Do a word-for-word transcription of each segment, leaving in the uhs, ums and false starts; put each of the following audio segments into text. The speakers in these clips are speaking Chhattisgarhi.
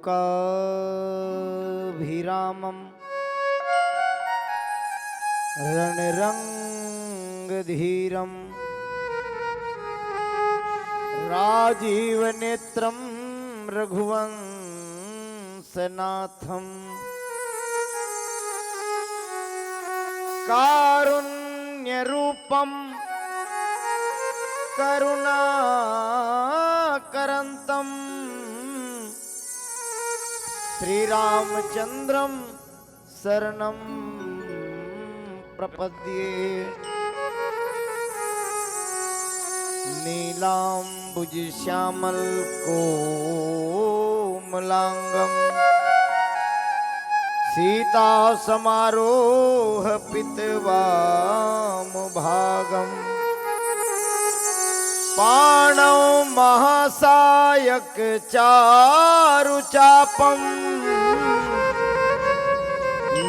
काभिरामं रणरङ्गधीरं राजीवनेत्रं रघुवंशनाथं कारुण्यरूपं करुणाकरन्तं श्रीरामचन्द्रं शरणं प्रपद्ये। नीलाम्बुजश्यामलकोमलाङ्गं सीतासमारोहपीतवामभागं पाणौ महासायकचारुचापं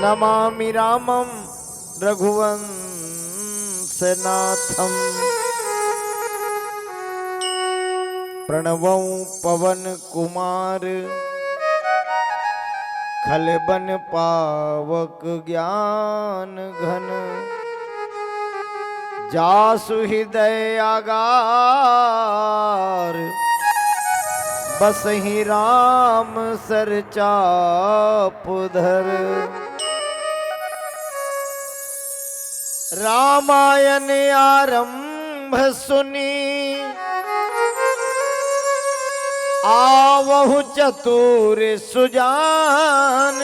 नमामि रामं रघुवंशनाथं। प्रणवौ पवन कुमार खल बन पावक ज्ञान घन। जासु हृदय आगार बसहि राम सर चाप धर। रामायण आरंभ सुनी आवहु चतुर सुजान।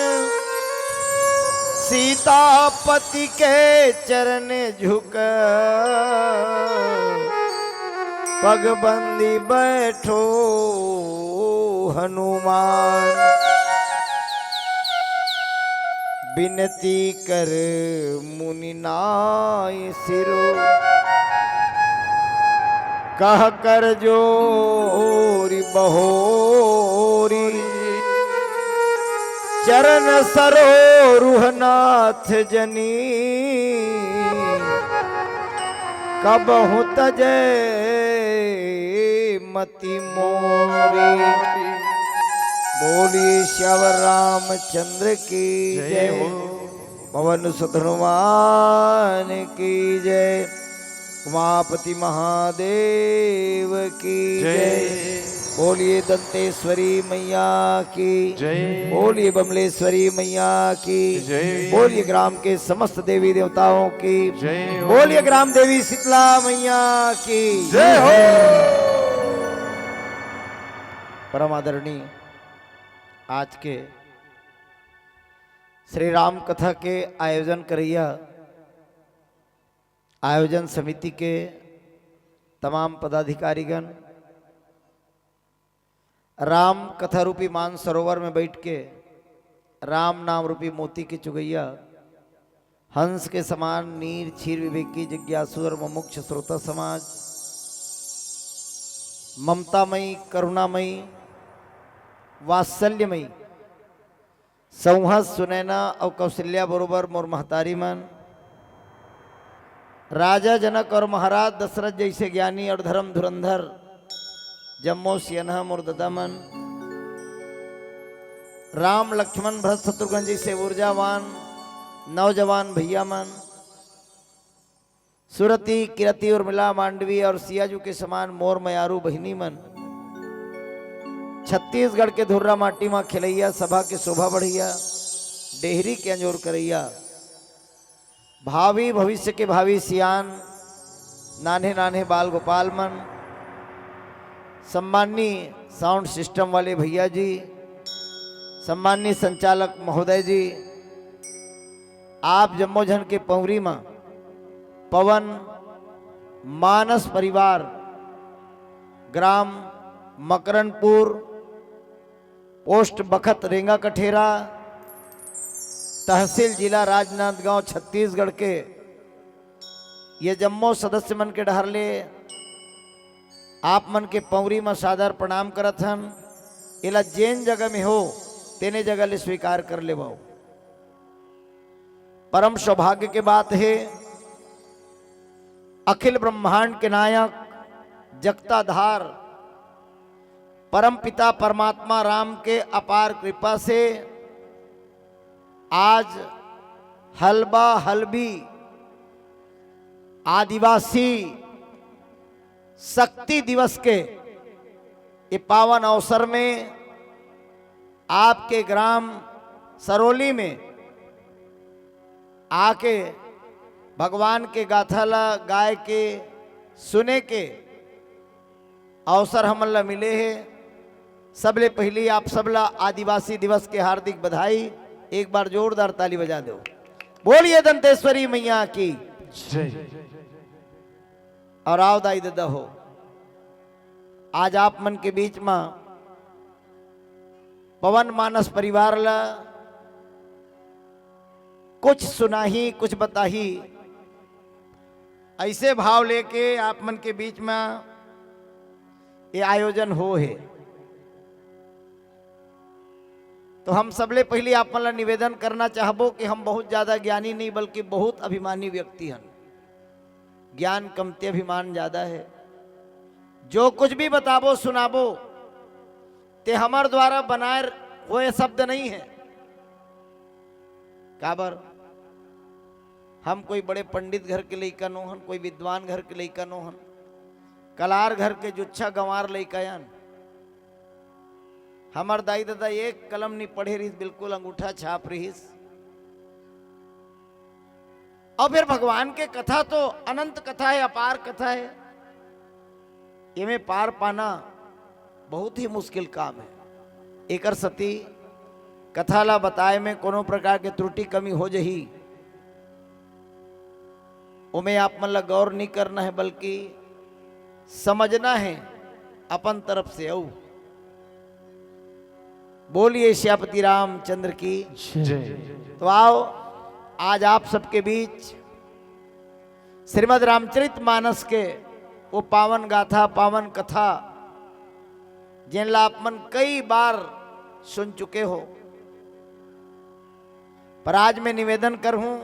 सीतापति के चरण झुक पग बंदी बैठो हनुमान। बिनती कर मुनि नाय सिरो कह कर जोरि बहोरी। चरण सरोरुह नाथ जनी कबहु तजै मति मोरी। बोलिए सियावर रामचंद्र की जय जय। हो। पवन सुत हनुमान की जय। उमापति महादेव की जय। जय। बोलिए दंतेश्वरी मैया की जय। बोलिए बमलेश्वरी मैया की जय। बोलिए ग्राम के समस्त देवी देवताओं की जय हो। बोलिए ग्राम देवी शीतला मैया की जय हो। परम आदरणीय आज के श्री राम कथा के आयोजन करैया आयोजन समिति के तमाम पदाधिकारीगण, राम कथा रूपी मान सरोवर में बैठ के राम नाम रूपी मोती के चुगैया, हंस के समान नीर क्षीर विवेकी जिज्ञासु और मुमुक्ष श्रोता समाज, ममतामयी, करुणामयी, वात्सल्यमयी, सौंहस सुनैना अउ कौशल्या बरोबर मोर महतारी मन, राजा जनक और महाराज दशरथ जैसे ज्ञानी और धर्म धुरंधर जम्मो सियनहा मोर ददा मन, राम लक्ष्मण भरत शत्रुघ्न जैसे ऊर्जावान नौजवान भैया मन, सुरती, किरती, उर्मिला, मांडवी और सियाजू के समान मोर मयारू बहिनी मन, छत्तीसगढ़ के धुर्रा माटी मा खेलैया सभा के शोभा बढ़ैया, डेहरी के अंजोर करैया, भावी भविष्य के भावी सियान, नान्हे नान्हे बाल गोपाल मन, सम्माननीय साउंड सिस्टम वाले भैया जी, सम्माननीय संचालक महोदय जी, आप जम्मो झन के पौरी म पवन मानस परिवार, ग्राम मकरनपुर, पोस्ट बखत रेंगा कठेरा, तहसील जिला राजनांदगांव, छत्तीसगढ़ के ये जम्मो सदस्य मन के डहर ले आप मन के पौरी म सादर प्रणाम करत हन। एला जेन जगह में हो, तेने जगह ले स्वीकार कर लेवव। परम सौभाग्य के बात हे, अखिल ब्रह्मांड के नायक, जगताधार, परमपिता परमात्मा राम के अपार कृपा से आज हलबा हलबी आदिवासी शक्ति दिवस के ये पावन अवसर में आपके ग्राम सरोली में आके भगवान के गाथा ला गाय के सुने के अवसर हमन ला मिले हे। सबले पहिली आप सब ला आदिवासी दिवस के हार्दिक बधाई। एक बार जोरदार ताली बजा दो। बोलिए दंतेश्वरी मैया की। जय। और आओ दाई ददा हो, आज आप मन के बीच में पवन मानस परिवार ला कुछ सुनाही, कुछ बताही, ऐसे भाव लेके आप मन के बीच में ये आयोजन हो हे। तो हम सबले पहिली आप मन ला निवेदन करना चाहबो कि हम बहुत ज्यादा ज्ञानी नहीं, बल्कि बहुत अभिमानी व्यक्ति हन। ज्ञान कमती, अभिमान ज्यादा हे। जो कुछ भी बताबो, सुनाबो, ते हमर द्वारा बनाए हुए शब्द नहीं हे। काबर? हम कोई बड़े पंडित घर के लइका नो हन, कोई विद्वान घर के लइका नो हन, कलार घर के जुच्छा गंवार लइका अन। हमर दाई ददा एक कलम नहीं पढ़े रहिस, बिल्कुल अंगूठा छाप रहिस। और फिर भगवान के कथा तो अनंत कथा हे, अपार कथा हे। एमे पार पाना बहुत ही मुश्किल काम हे। एकर सती कथा ला बताए में कोनो प्रकार के त्रुटि कमी हो जही, ओमे आप मन ला गौर नहीं करना हे, बल्कि समझना हे अपन तरफ से। अउ बोलिए सियापति रामचंद्र की। जय। तो आओ, आज आप सबके बीच श्रीमद् रामचरित मानस के वो पावन गाथा, पावन कथा, जिनला आप मन कई बार सुन चुके हो, पर आज मैं निवेदन करहूं,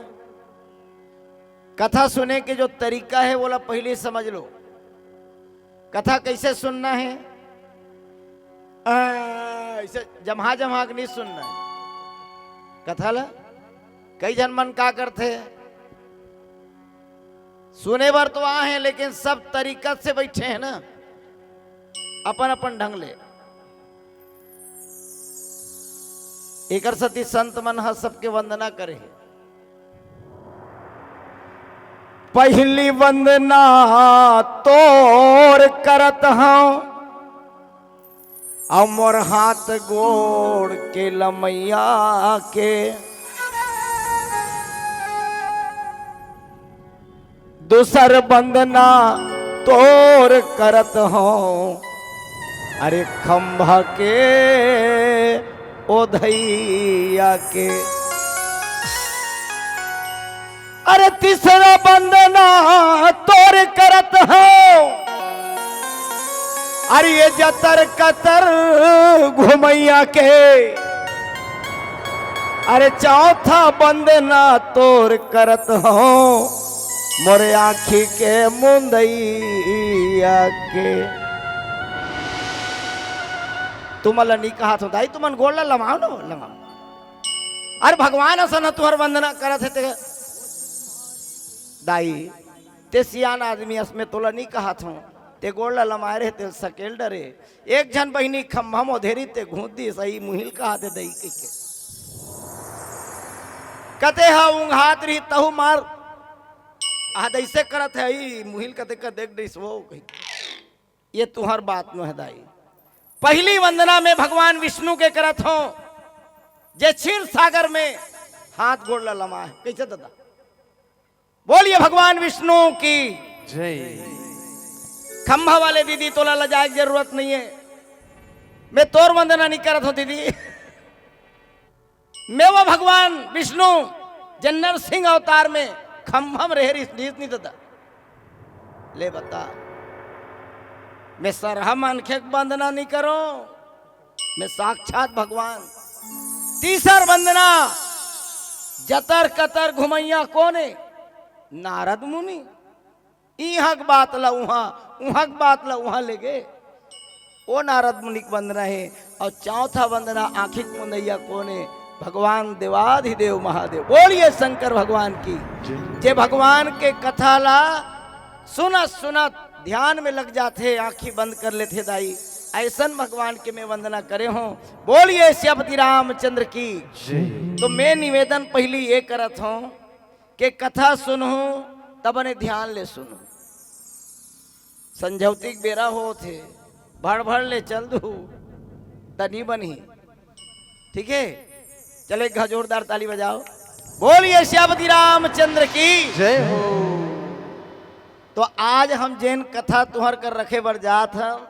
कथा सुने के जो तरीका हे, वोला पहिली समझ लो। कथा कैसे सुनना हे? आ, ऐसे जम्हा जम्हा के नहीं सुनना हे कथा ला। कई झन मन का करथे, सुने बर तो आ हे, लेकिन सब तरीका से बैठे हे ना, अपन अपन ढंग ले। एकर सती संत मन ह सबके वंदना करे हे। पहिली वंदना तोर करत हंव, अउ मोर हाथ गोड़ के लमैया के। दूसर वंदना तोर करत हंव, अरे खंभा के ओधैया के। अरे तीसरा वंदना तोर करत हंव, अरे ये जतर कतर घुमैया के। अरे चौथा वंदना तोर करत हंव, मोरे आँखी के मुंदैया के। तुमन ला नहीं कहत हंव दाई, तुमन गोड़ ला लमाओ न, लमाओ। अरे भगवान असन ह तुहर वंदना करत हे ते। दाई, ते सियान आदमी अस, मैं तोला नहीं कहत हंव, ते गोड़ ला लमाए रहे, ते सकेल डरे। एक झन बहिनी खम्भा म ओधे रही, ते घूंच दिस, "अई मुहिल कहाथे दई?" कहिके। कते ह उंघात रही, तहू मार, "आ, दइसे करत हे, अई मुहिल कते का देख डरिस वो," कहिके। ये तुहर बात नोहे दाई। पहिली वंदना में भगवान विष्णु के करत हंव, जे क्षीर सागर में हाथ गोड़ ला लमाए हे। कइसे ददा? बोलिए भगवान विष्णु की। जय। खंभा वाले दीदी, तोला लजाए के जरूरत नहीं हे। मैं तोर वंदना नहीं करत हंव दीदी। मैं वो भगवान विष्णु, जे नरसिंह अवतार में खंभा म रहे रिहिस, रिहिस नहीं ददा। ले बता, मैं सरहा मनखे के वंदना नहीं करों, मैं साक्षात भगवान। तीसर वंदना, जतर कतर घुमैया कोन हे? नारद मुनि। इहाँ के बात ला उहाँ, उहाँ के बात ला उहाँ ले गे। ओ नारद मुनि के वंदना हे। अउ चौथा वंदना आँखी के मुंदैया कोन हे? भगवान देवाधिदेव महादेव। बोलिए शंकर भगवान की। जे भगवान के कथा ला सुनत सुनत ध्यान में लग जाथे, आँखी बंद कर लेथे दाई, अइसन भगवान के मैं वंदना करे हों। बोलिए सियापति रामचंद्र की। तो मैं निवेदन पहिली ये करत हों कि कथा सुनहू त बने ध्यान ले सुनहू। संझौती के बेरा होत हे, भड़ भड़ ले चल दू, त नी बनही। ठीक हे, चले एक घा जोरदार ताली बजाओ, बोलिए सियापति रामचंद्र की। जय हो। तो आज हम जेन कथा तुहर कर रखे बर जात हन,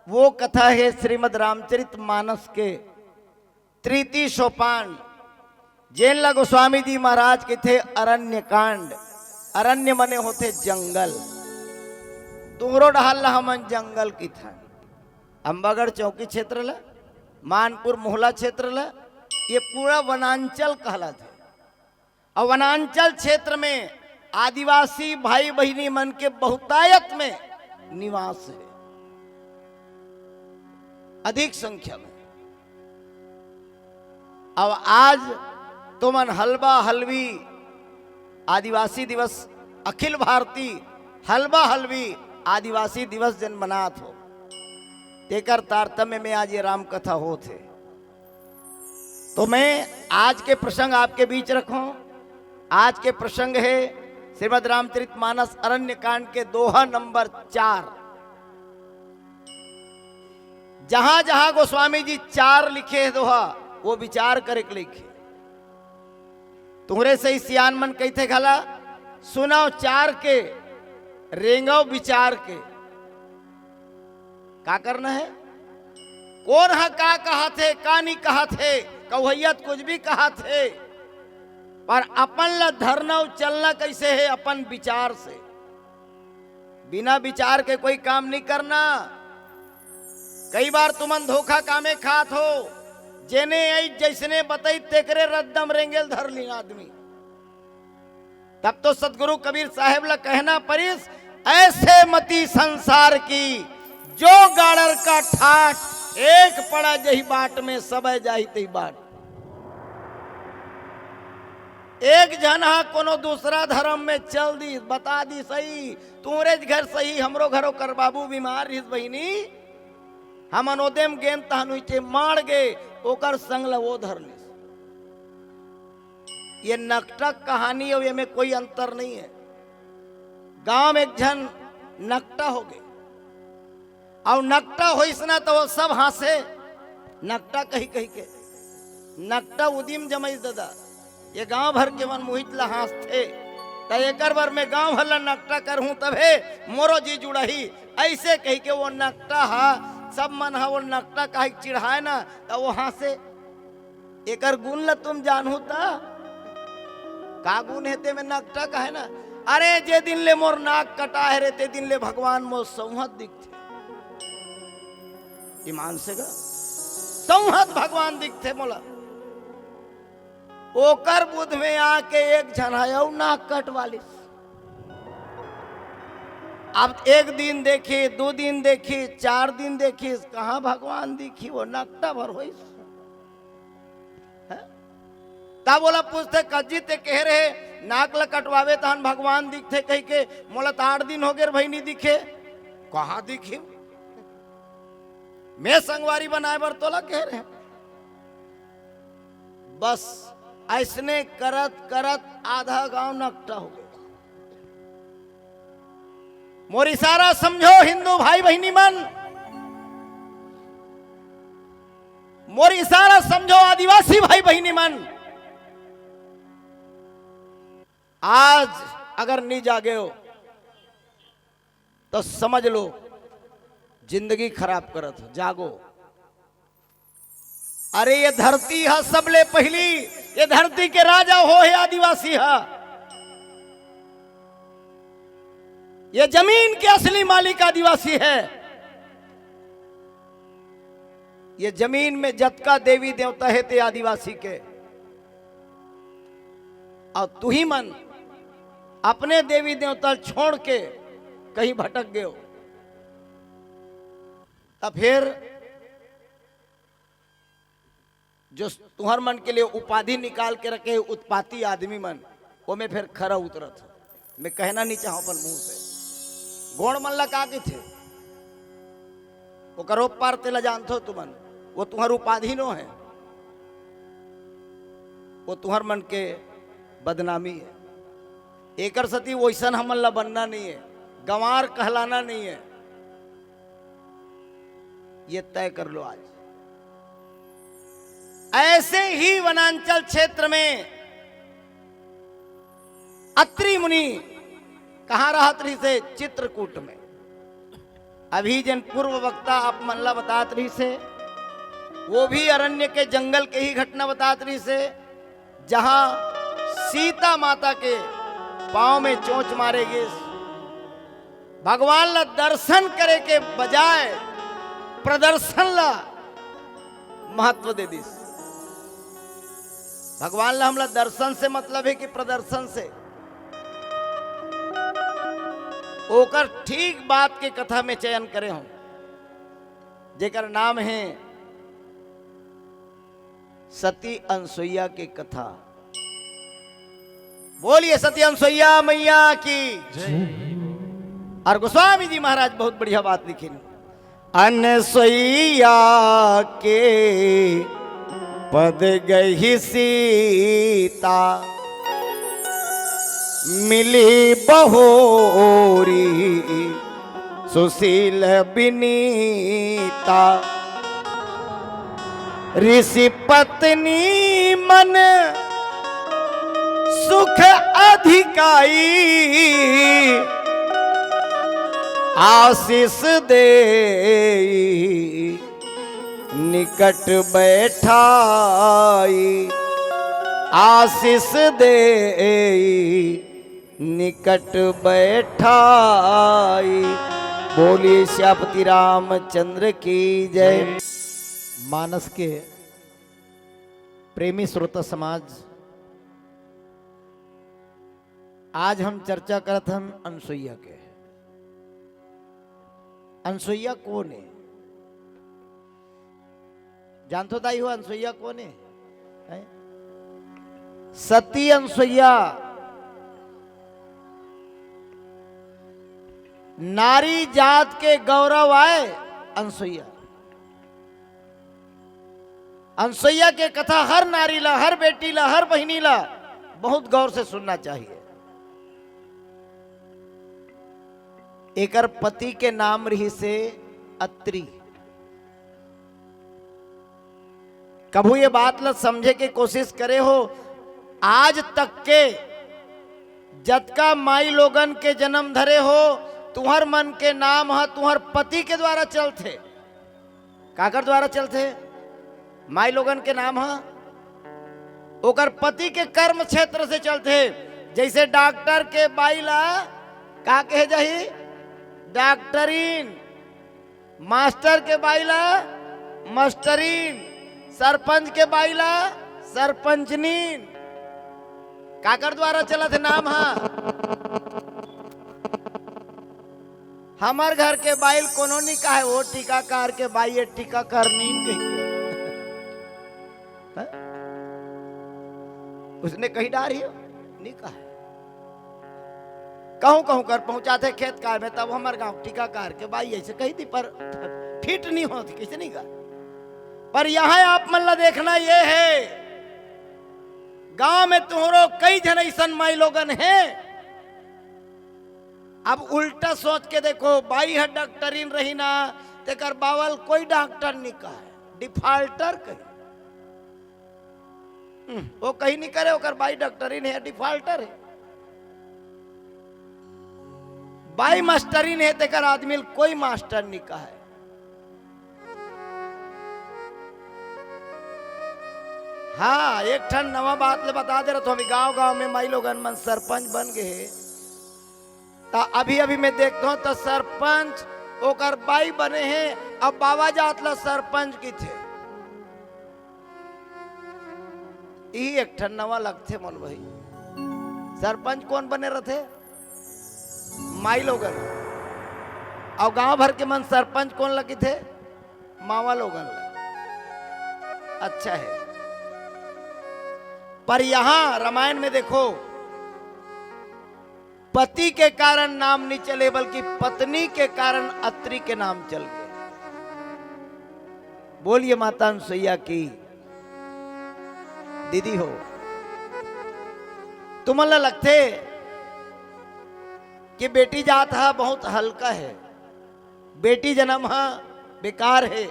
वो कथा हे श्रीमद् रामचरित मानस के तृतीय सोपान, जेन ला गोस्वामी जी महाराज कहिथे अरण्य कांड। अरण्य मने होथे जंगल। तुंगरो डहार ला हमन जंगल कहिथन। अम्बागढ़ चौकी क्षेत्र ला, मानपुर मोहला क्षेत्र ला, ये पूरा वनांचल कहलाथे। अउ वनांचल क्षेत्र में आदिवासी भाई बहिनी मन के बहुतायत में निवास हे, अधिक संख्या में। अब आज तुमन हलबा हलवी आदिवासी दिवस, अखिल भारतीय हलबा हलवी आदिवासी दिवस जेन मनात हो, तेकर तारतम्य में आज ये राम कथा होत हे। तो मैं आज के प्रसंग आपके बीच रखूं। आज के प्रसंग हे श्रीमद् रामचरित मानस अरण्य कांड के दोहा नंबर चार। जहां जहां गोस्वामी जी चार लिखे हे दोहा, वो विचार करे के लिखे। तुहरे सही सियान मन कहिथे घला, सुनव चार के, रेंगव विचार के। का करना हे? कोन ह का कहत हे, का नी कहत हे, कउहइया त कुछ भी कहत हे, पर अपन ल धरना अउ चलना कइसे हे? अपन विचार से। बिना विचार के कोई काम नी करना। कई बार तुमन धोखा कामे खात हो, जेने अइस जइसने बतइस तेकरे रद्दम रेंगे ल धर लिही आदमी। तब तो सतगुरु कबीर साहेब ला कहना परिस, "ऐसे मति संसार की, जो गाड़र का ठाट, एक पड़ा जही बाट में, सबे जाही तही बाट।" एक झन हा कोनो दूसरा धरम में चल दिस, बता दिस, "सही, तुंहरेच घर सही, हमरो घर ओकर बाबू बीमार रिहिस बहिनी, हमन ओदे म गेन तहन उहिचे माड़ गे, ओकर संग ल वो धर लिस।" ये नकटक कहानी अउ एमे कोई अंतर नहीं हे। गांव में एक झन नकटा हो गे, अउ नकटा होइस ना त वो सब हांसे, नकटा कही कही के। नकटा उदिम जमइस ददा, ये गांव भर के मन मुहित ला हांसथे, त एकर बर में गांव भर ला नकटा करहूं तभे मोरो जी जुड़ाही। अइसे कही के वो नकटा हा, सब मन हा वो नकटा काहे के चिढ़ाय ना, त वो हांसे। एकर गुन ल तुम जानहू त? का गुन हे ते में नकटा कहे ना? अरे, जे दिन ले मोर नाक कटा हे रे, ते दिन ले भगवान मोर सौंहत दिखथे। ईमान से गा, सौंहत भगवान दिखथे मोला। ओकर बुध में आके एक झन ह अउ नाक कटवा लिस। अब एक दिन देखी, दू दिन देखी, चार दिन देखी, कहाँ भगवान दिखी, वो नकटा भर होइस। हैं? तब ओला पूछथे, "कजी ते कहे रहे, नाक ल कटवावे तहन भगवान दिखथे," कहिके, "मोला त आठ दिन हो गे रे भई, नी दिखे।" "कहाँ दिखी? मैं संगवारी बनाए बर तोला कहे रहे।" बस, अइसने करत करत आधा गांव नकटा हो गे। मोर इशारा समझो हिंदू भाई बहिनी मन, मोर इशारा समझो आदिवासी भाई बहिनी मन, आज अगर नी जागे हो तो समझ लो जिंदगी खराब करत हो। जागो। अरे ये धरती ह सबले पहिली, ये धरती के राजा हो हे आदिवासी ह। ये जमीन के असली मालिक आदिवासी हे। ये जमीन में जतका देवी देवता हे ते आदिवासी के। अउ तुही मन अपने देवी देवता छोड़ के कहीं भटक गए हो। त फेर जो तुहर मन के लिए उपाधि निकाल के रखे उत्पाती आदमी मन, ओमे फेर खरा उतरत हो। मैं कहना नहीं चाहूं अपन मुंह से। गोंड़ मन ला का कहिथे? ओकर ओ पार तेला जानथो तुमन, वो तुहर उपाधि नो है, वो तुहर मन के बदनामी है। एकर सती वैसन हमन ला बनना नहीं है, गंवार कहलाना नहीं है। ये तय कर लो आज। ऐसे ही वनांचल क्षेत्र में अत्रि मुनि कहाँ रहत रहिसे? चित्रकूट में। अभी जेन पूर्व वक्ता आप मन ला बतात रहिसे, वो भी अरण्य के, जंगल के ही घटना बतात रहिसे, जहां सीता माता के पांव में चोंच मारे गिस। भगवान ला दर्शन करे के बजाय प्रदर्शन ला महत्व दे दिस। भगवान ला हमला दर्शन से मतलब है कि प्रदर्शन से? ओकर ठीक बात के कथा में चयन करे हूं, जेकर नाम है सती अनसुईया के कथा। बोलिए सती अनसुईया मैया की। और गोस्वामी जी महाराज बहुत बढ़िया बात लिखिन। अनसुईया के पद गही सीता, मिली बहोरी सुशील बिनीता। ऋषि पत्नी मन सुख अधिकाई, आशीष देई निकट बैठाई, आशीष देई निकट बैठाई। बोलिए सियापति रामचंद्र की जय। मानस के प्रेमी श्रोता समाज, आज हम चर्चा करत हन अनसुईया के। अनसुईया कोन हे? जानथो दाई हो अनसुईया कोन हे? हैं? सती अनसुईया नारी जात के गौरव आय अनसुईया। अनसुईया के कथा हर नारी ला, हर बेटी ला, हर बहिनी ला बहुत गौर से सुनना चाहिए। एकर पति के नाम रहिसे अत्रि। कभू ये बात ला समझे के कोशिश करे हो, आज तक के जतका माई लोगन के जन्म धरे हो, तुहर मन के नाम ह तुहर पति के द्वारा चलथे। काकर द्वारा चलथे? माई लोगन के नाम ह ओकर पति के कर्म क्षेत्र से चलथे। जैसे डॉक्टर के बाई ला का कहे जाही? डॉक्टरीन। मास्टर के बाई ला मास्टरीन, सरपंच के बाई ला सरपंचनीन। काकर द्वारा चलत हे नाम ह? हमर घर के बाई ल कोनो नी कहे, वो टीकाकार के बाई, ये टीकाकरनीन कहिके। हैं? उसने कही डार ही हो? नी कहे। कहूं कहूं कर पहुंचाथे खेत खार में, तब हमर गांव टीकाकार के बाई ऐसे कही थी, पर फिट नहीं होती, कैसे नहीं कहा। पर यहां आप मन ला देखना ये है, गांव में तुहरो कई झन ऐसन माई लोगन हे। अब उल्टा सोच के देखो, बाई ह डॉक्टरीन रही ना, तेकर बावल कोई डॉक्टर नहीं कहे, डिफाल्टर कही। हम्म, वो कहीं नहीं करे, ओकर बाई डॉक्टरीन हे, डिफाल्टर हे। बाई मास्टरीन हे, तेकर आदमी ल कोई मास्टर नहीं कहे। हाँ, एक ठन नवा बात ले बता दे रहा, तो अभी गांव गांव में माई लोगन मन सरपंच बन गए हे। त अभी अभी मैं देखता हूं, त सरपंच ओकर बाई बने हे, अब बाबा जात ला सरपंच कहिथे। ई एक ठन नवा लगथे मोल भाई। सरपंच कोन बने रथे? माई लोगन। अउ गांव भर के मन सरपंच कोन ला कहिथे? मावा लोगन ला। अच्छा है, पर यहाँ रामायण में देखो, पति के कारण नाम नहीं चले, बल्कि पत्नी के कारण अत्रि के नाम चल गए। बोलिए माता अनुसुईया की। दीदी हो, तुमन ला लगथे कि बेटी जात ह बहुत हल्का है, बेटी जन्म ह बेकार है,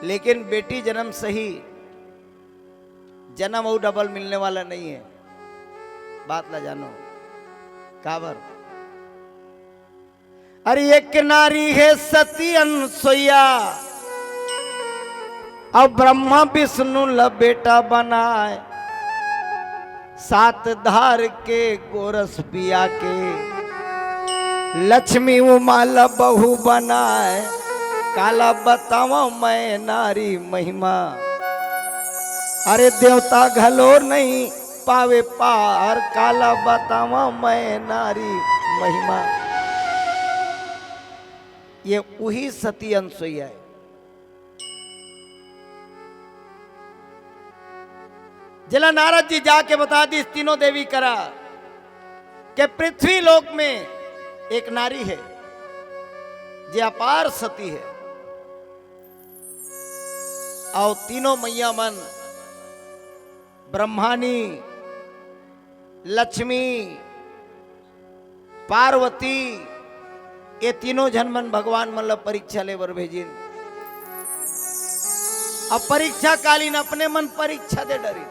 लेकिन बेटी जन्म सही, जन्म अउ डबल मिलने वाला नहीं है। बात ला जानो काबर। अरे एक नारी है सती अनुसुईया, अउ ब्रह्मा विष्णु ला बेटा बनाए, सात धार के गोरस पिया के, लक्ष्मी उमा ला बहू बनाए। काला बतावा मैं नारी महिमा, अरे देवता घलो नहीं पावे पार, काला बतावा मैं नारी महिमा। ये उही सती अनुसुईया है, जेला नारद जी जाके बता दिस तीनों देवी करा के पृथ्वी लोक में एक नारी है, जे अपार सती है। अउ तीनों मैया मन ब्रह्मानी, लक्ष्मी, पार्वती, ये तीनों झन मन भगवान मन ला परीक्षा ले बर भेजिन। अब परीक्षा कालीन अपने मन परीक्षा दे डरिन।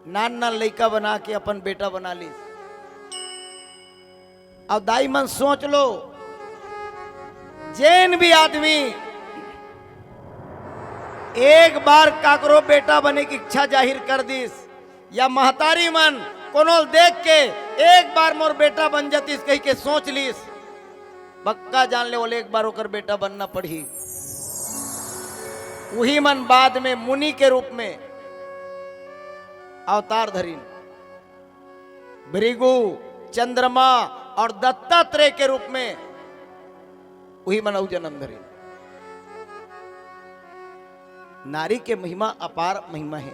नान नान लइका बना के अपन बेटा बना लीस। अब दाई मन सोच लो, जेन भी आदमी एक बार काकरो बेटा बने की इच्छा जाहिर कर दिस, या महतारी मन कोनो ल देख के एक बार मोर बेटा बन जतिस कहि के सोच लिस, पक्का जान ले, ओले एक बार ओकर बेटा बनना पड़ही। उही मन बाद में मुनि के रूप में अवतार धरिन, भृगु, चंद्रमा और दत्तात्रेय के रूप में उही मन अउ जन्म धरिन। नारी के महिमा अपार महिमा है।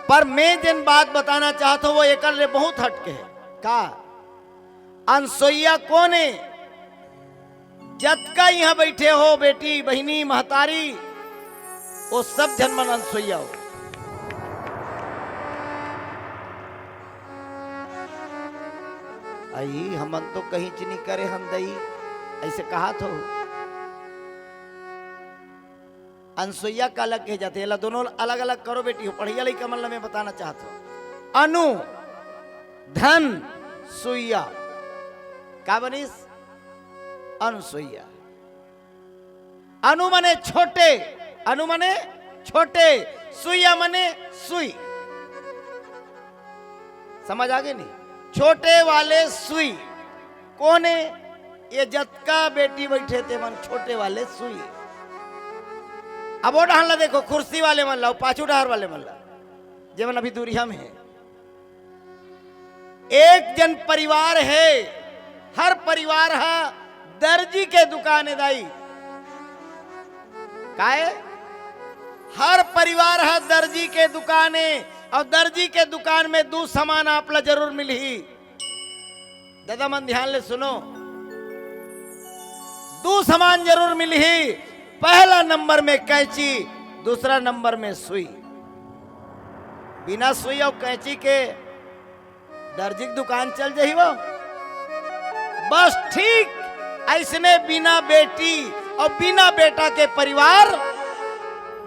पर मैं जेन बात बताना चाहत हों, वो एकर ले बहुत हटके है। का? अनसुईया कोन ए? जतका इहाँ बइठे हो, बेटी, बहिनी, महतारी, वो सब झन मन अनसुईया हो। अई, हमन तो कहींच नी करे हन दई, अइसे कहत हो। अनसुईया काला कहे जाथे? एला दोनों अलग-अलग करो बेटी हो, पढ़इया लइका मन ला मैं बताना चाहत हों। अनु, धन, सुईया। का बनिस? अनसुईया। अनु मने छोटे, अनु मने छोटे, सुईया मने सुई। समझ आगे नहीं? छोटे वाले सुई। कोन ए? ये जतका बेटी बइठे ते मन छोटे वाले सुई। अब वो डहन ला देखो, कुर्सी वाले मन ला, पाछू डहर वाले मन ला, जे मन अभी दूरिहा में हे। एक जन परिवार हे, हर परिवार हा दर्जी के दुकान ए दाई। काय? हर परिवार हा दर्जी के दुकान ए, अउ दर्जी के दुकान में दू समान आप ला जरूर मिलही। ददा मन ध्यान ले सुनो, दू समान जरूर मिलही। पहला नंबर में कैंची, दूसरा नंबर में सुई। बिना सुई अउ कैंची के दर्जी के दुकान चल जाही वो। बस ठीक अइसने बिना बेटी अउ बिना बेटा के परिवार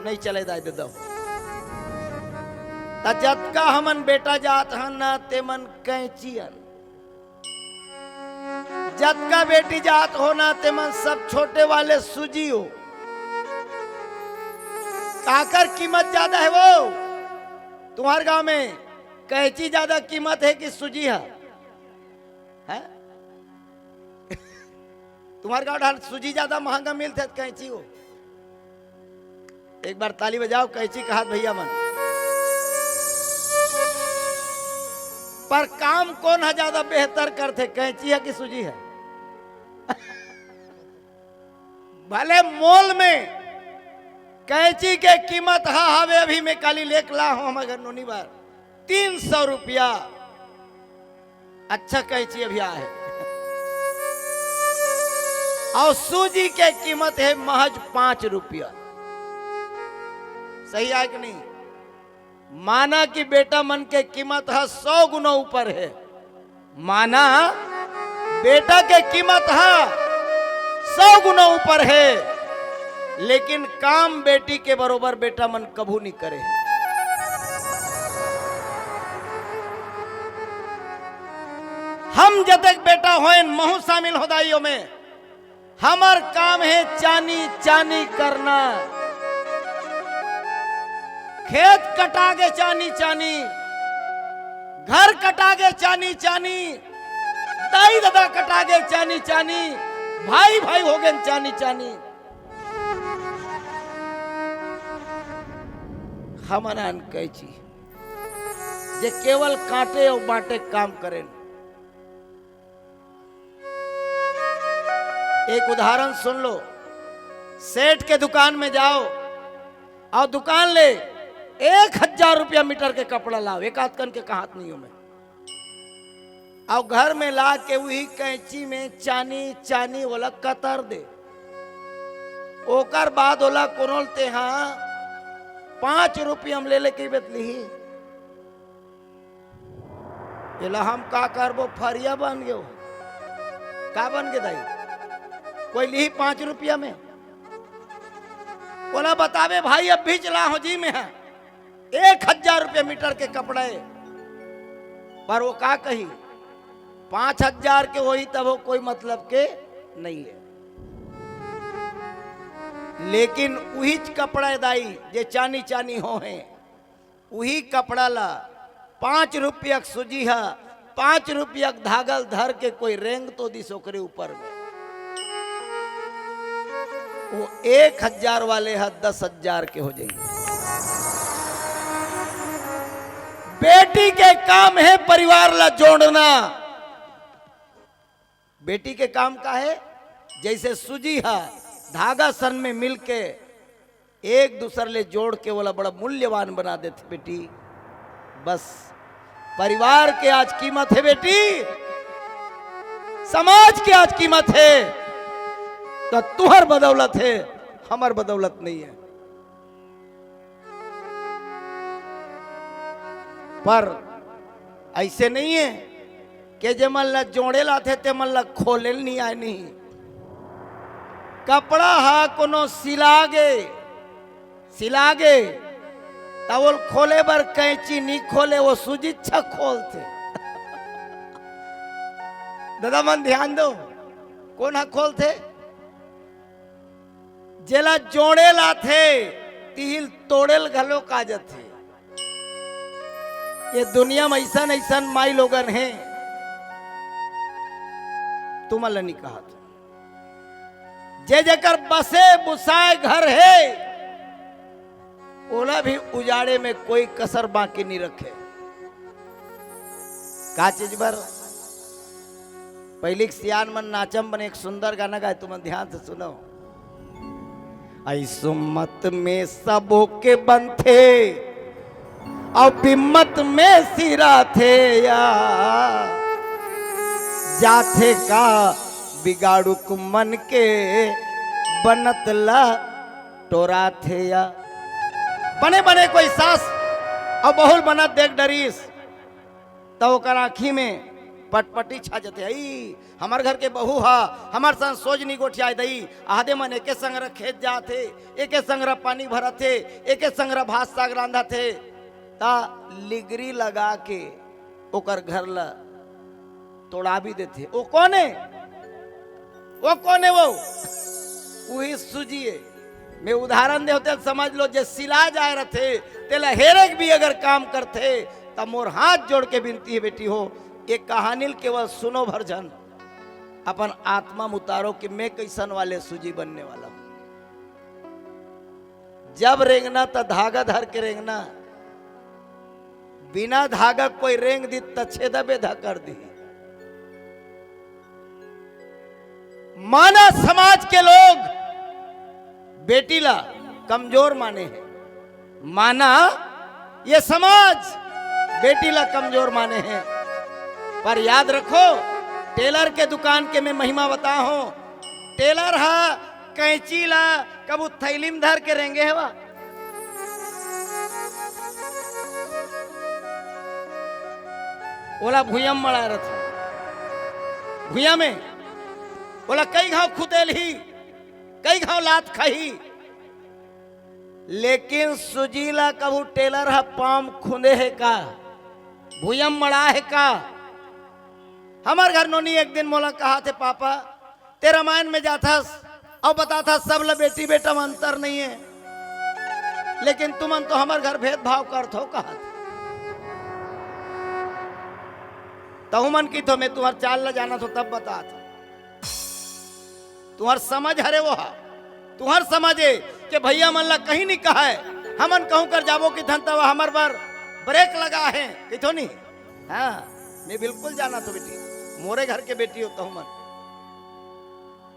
नहीं चले दाई ददा। त जतका हमन बेटा जात हन ना, ते मन कैंची अन। जतका बेटी जात हो ना, ते मन सब छोटे वाले सुजी हो। काकर कीमत ज्यादा हे वो? तुम्हर गांव में कैंची ज्यादा कीमत हे कि सुजी हे? हैं? तुम्हर गांव डहर सुजी ज्यादा महंगा मिलथे त कैंची हो? एक बार ताली बजाओ, कैंची कहत भइया मन। पर काम कोन ह ज्यादा बेहतर करथे, कैंची ह कि सुजी ह? भले मोल में कैंची के कीमत हा हवे, अभी मैं काली लेके ला हूं हमर घर नोनी बर, तीन सौ रुपया। अच्छा कैंची अभी आ है। और सूजी के कीमत है महज पांच रुपया। सही आय कि नहीं? माना कि बेटा मन के कीमत ह सौ गुना ऊपर है। माना बेटा के कीमत ह सौ गुना ऊपर है, लेकिन काम बेटी के बरोबर बेटा मन कभू नहीं करे। हम जतेक बेटा होएन, महू शामिल हो दाई ओमे। हमर काम हे चानी चानी करना। खेत कटा गे चानी चानी, घर कटा गे चानी चानी, दाई ददा कटा गे चानी चानी, भाई भाई हो गे चानी चानी। हमन आन कैंची जे केवल काटे और बांटे काम करेन। एक उदाहरण सुन लो, सेठ के दुकान में जाओ और दुकान ले एक हजार रुपया मीटर के कपड़ा लाओ, एक आध कन के कहात नहीं हो मैं, और घर में ला के वही कैंची में चानी चानी ओला कतर दे। ओकर बाद ओला कोनो ल तेहा पांच रुपया में ले लेके बतली ही। एला हम का करबो, फरिया बन गयो। का बन गे दाई? कोई लिही पांच रुपया में? ओला बतावे भाई, अब भी चला हो जी में है एक हजार रुपया मीटर के कपड़ा है, पर वो का कही, पांच हजार के वही तब हो, कोई मतलब के नहीं है। लेकिन उहीच कपड़ा है दाई, जे चानी चानी हो है, उही कपड़ा ला पांच रुपया के सूजी हा, पांच रुपया के धागा ल धर के कोई रेंग तो दिस ओकरे ऊपर में, वो एक हजार वाले हा दस हजार के हो जाई। बेटी के काम है परिवार ला जोड़ना। बेटी के काम का है? जैसे सूजी हा धागा सन में मिलके एक दूसर ले जोड़ के ओला बड़ा मूल्यवान बना देथे बेटी। बस परिवार के आज कीमत है बेटी, समाज के आज कीमत है, तो तुहर बदौलत है, हमर बदौलत नहीं है। पर ऐसे नहीं है कि जे मन ला जोड़े लाथे ते मन ला खोले नहीं आए नहीं। कपड़ा हा कोनो सिलागे, सिलागे, त ओल खोले बर कैंची नी खोले, वो सुजिच्छा खोलथे। दादा मन ध्यान दो, कोन हा खोलथे? जेला जोड़े लाथे, तिहिल तोड़ेल घलो का जथे। ये दुनिया में ऐसन ऐसन माई लोगन हे, तुमन ल नी कहत। जे जेकर बसे बुसाए घर हे, ओला भी उजाड़े में कोई कसर बाकी नहीं रखे। का चीज बर? पहली के सियान मन नाचम बने एक सुंदर गाना गाए, तुमन ध्यान से सुनो। ऐसो मत में सबो के बनथे, अउ बिम्मत में सिराथे या। जाथे का बिगाड़ुक मन के बनत ला टोराथे या। बने बने कोई सास अउ बहुल बनत देख डरिस, त ओकर आँखी में पटपटी छा जथे। "अई, हमर घर के बहू हा हमर संग सोज नी गोठियाय दई।" आदे मन एके संग र खेत जात हे, एके संग र पानी भरत हे, एके संग र भात साग रांधत हे, त लिगरी लगा के ओकर घर ल तोड़ा भी देथे। ओ कोन हे? वो कोन हे वो? उही सूजी हे। मैं उदाहरण देव, तेल समझ लो, जे सिला जाए रथे, तेला हेरे के भी अगर काम करथे, त मोर हाथ जोड़ के विनती हे बेटी हो, ये कहानी ल केवल सुनो भर झन, अपन आत्मा में उतारो कि मैं कैसन वाले सूजी बनने वाला हूं। जब रेंगना त धागा धर के रेंगना, बिना धागा कोई रेंग दी त छेदा बेधा कर दी। माना समाज के लोग बेटी ला कमजोर माने हे, माना ये समाज बेटी ला कमजोर माने हे। पर याद रखो, टेलर के दुकान के मैं महिमा बताहूं। टेलर हा कैंची ला कभू थैली में धर के रेंगे हवा, ओला भुइयां मड़ा रथे, भुइयां में ओला कई घाव खुदेलही, कई घाव लात खाही, लेकिन सुजीला कभू टेलर ह पाम खुंदे हे का, भुइयां मड़ा हे का? हमर घर नोनी एक दिन मोला कहा थे, पापा, ते रामायण में जाथस अउ बताथस सब ल बेटी बेटा में अंतर नहीं है, लेकिन तुमन तो हमर घर भेदभाव करथो, कहा थे। तहु मन की तो मैं तुम्हार चाल ल जाना थो तब बता था। तुहर समझ हरे वो हा, तुहर समझ ए के भैया मन ला कहीं नहीं कहा है। हमन कहूं कर जाबो कि धन तब हमर बर ब्रेक लगा है, कहिथो नहीं। हाँ, मैं बिल्कुल जाना थो बेटी, मोरे घर के बेटी हो तहु मन।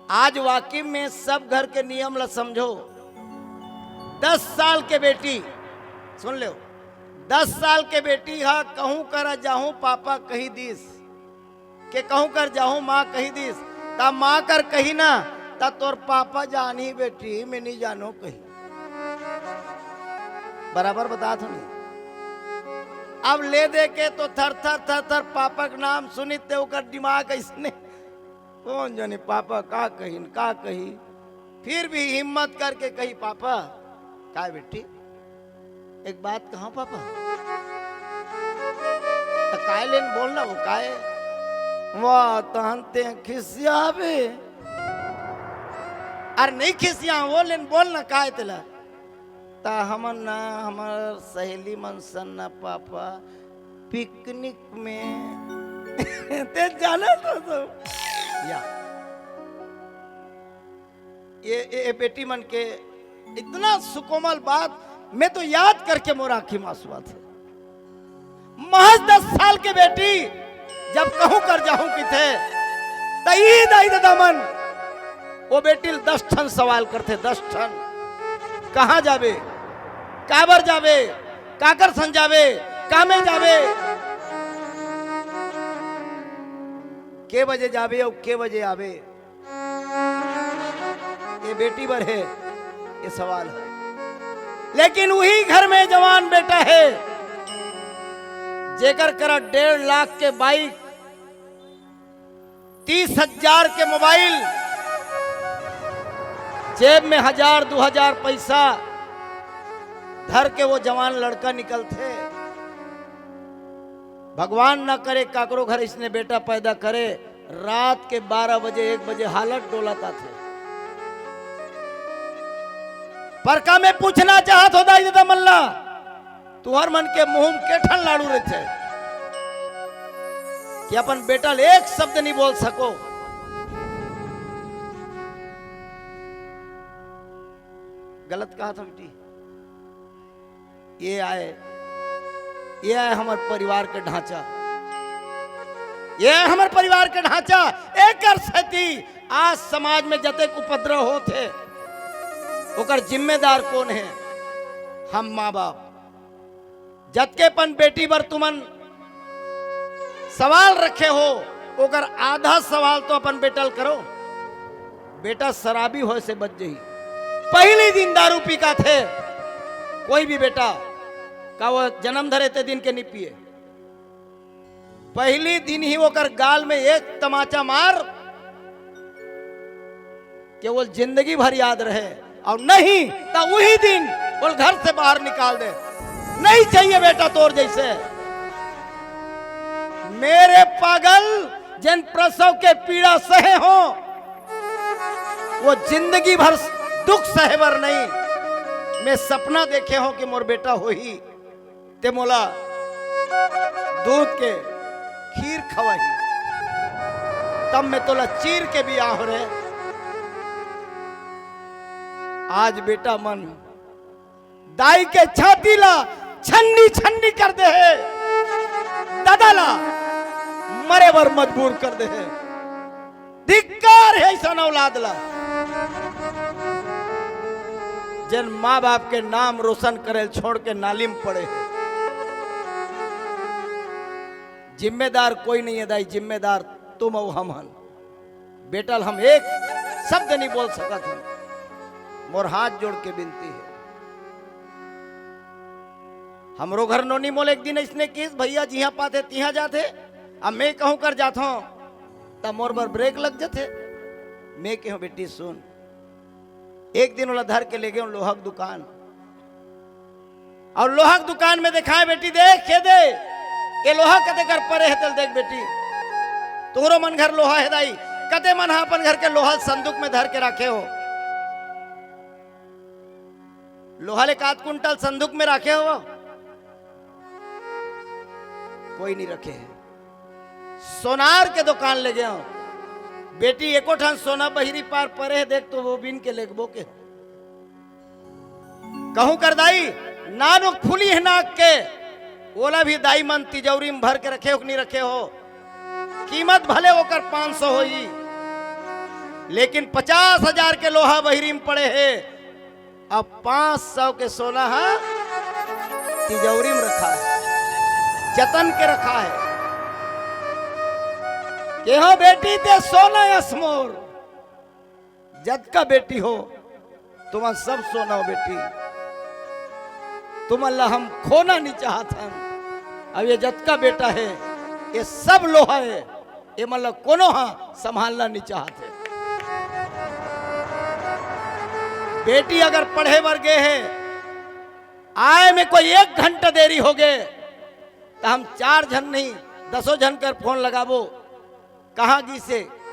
आज वाकई में सब घर के नियम ला समझो। दस साल के बेटी, सुन ले, दस साल के बेटी हा कहूं करा जाहूं पापा कही दीस, के कहूं कर जाहूं मां कही दीस, ता मां कर कही ना, ता तोर पापा जानही बेटी, मैं नहीं जानो कही। बराबर बता थो नहीं। अब ले दे के तो थर थर थर थर पापा के नाम सुनित ते ओकर दिमाग ऐसने, कौन जाने पापा का कहिन का कही। फिर भी हिम्मत करके कही, पापा, काय बेटी, एक बात कहा पापा। त काय लेन बोलना वो काय? वाह, तहन ते खिसियाबे। अरे नहीं खिसिया, वो लेन बोलना काय तेला। त हमन ना, हमर सहेली मन सन ना पापा, पिकनिक में ते जाना तो, तो। या। ये, ये, ये बेटी मन के इतना सुकोमल बात, मैं तो याद करके मोर आंखी में आंसू आथे। महज दस साल के बेटी जब कहूं कर जाहूं किथे, त ई दाई ददा मन वो बेटी ल दस ठन सवाल करथे, दस ठन। कहां जाबे, काबर जाबे, काकर संग जाबे, कामे जाबे, के बजे जाबे अउ के बजे आबे। ये बेटी बर हे ये सवाल हे। लेकिन वही घर में जवान बेटा हे, जेकर करा डेढ़ लाख के बाइक, तीस हजार के मोबाइल, जेब में हजार दू हजार पैसा धर के वो जवान लड़का निकलथे। भगवान ना करे काकरो घर इसने बेटा पैदा करे, रात के बारह बजे, एक बजे हालत डोलत आथे। पर का मैं पूछना चाहत हो दाई ददा मन ला, तुहर मन के मुंह में के ठन लाड़ू रहिथे कि अपन बेटा ले एक शब्द नहीं बोल सको? गलत कहा था बेटी। ये आय, ये आय हमर परिवार के ढांचा, ये आय हमर परिवार के ढांचा। एकर सेती आज समाज में जतेक उपद्रव होत हे, ओकर जिम्मेदार कोन हे? हम माँ बाप। जतके अपन बेटी बर तुमन सवाल रखे हो, ओकर आधा सवाल तो अपन बेटा ल करो। बेटा शराबी होय से बच जही। पहली दिन दारू पी का थे कोई भी बेटा, का वो जन्म धरे ते दिन के नहीं पिए? पहली दिन ही ओकर गाल में एक तमाचा मार, केवल जिंदगी भर याद रहे, और नहीं तो वही दिन बोल घर से बाहर निकाल दे। नहीं चाहिए बेटा तोर जैसे। मेरे पागल, जिन प्रसव के पीड़ा सहे हो, वो जिंदगी भर दुख सहे बर नहीं। मैं सपना देखे हो कि मोर बेटा होही, ते मोला दूध के खीर खवाही, तब मैं तोला चीर के बियाह हो रे। आज बेटा मन दाई के छाती ला छन्नी छन्नी कर दे हे, दादा ला मरे बर मजबूर कर दे हे। धिक्कार हे अइसन औलाद ला, जेन माँ बाप के नाम रोशन करेल छोड़ के नाली म पड़े हे। जिम्मेदार कोई नहीं हे दाई, जिम्मेदार तुम अउ हम हन। बेटा ल हम एक शब्द नहीं बोल सकत हन। मोर हाथ जोड़ के बिनती हे। हमरो घर नोनी मोला एक दिन अइसने किहिस, "भैया जिहाँ पाथे तिहाँ जाथे, अब मैं कहूँ कर जाथों, त मोर बर ब्रेक लग जथे।" मैं कहेंव, "बेटी सुन।" एक दिन ओला धर के ले गेंव लोहा के दुकान, अउ लोहा के दुकान में देखाएंव, "बेटी देख, ये दे, ये लोहा कते कर परे हे, तेला देख बेटी।" तुँहरो मन घर लोहा हे दाई, कते मन ह अपन घर के लोहा ल संदूक में धर के राखे हो? लोहा ल एक आध कुंटल संदूक में राखे हो? कोई नहीं रखे हे। सोनार के दुकान ले गेंव, "बेटी एको ठन सोना बहिरी पार परे हे, देख तो वो बीन के लेगबो के।" कहूँ कर दाई, नानुक फूली हे नाक के, ओला भी दाई मन तिजौरी में भर के रखे हो कि नहीं रखे हो? कीमत भले ओकर पाँच सौ होई, लेकिन पचास हजार के लोहा बहिरी में पड़े हे, अब पाँच सौ के सोना ह तिजौरी में रखा हे, जतन के रखा हे। केहेंव बेटी ते सोना अस मोर, जतका बेटी हो, तुमन सब सोना हो बेटी। तुमन ला हम खोना नहीं चाहत हन। अब ये जतका बेटा हे, ये सब लोहा हे, ये मन ला कोनो ह संभालना नहीं चाहत हे। बेटी अगर पढ़े बर गे हे, आए में कोई एक घंटा देरी हो गे, त हम चार झन नहीं, दसों झन कर फोन लगाबो, "कहाँ गिस हे,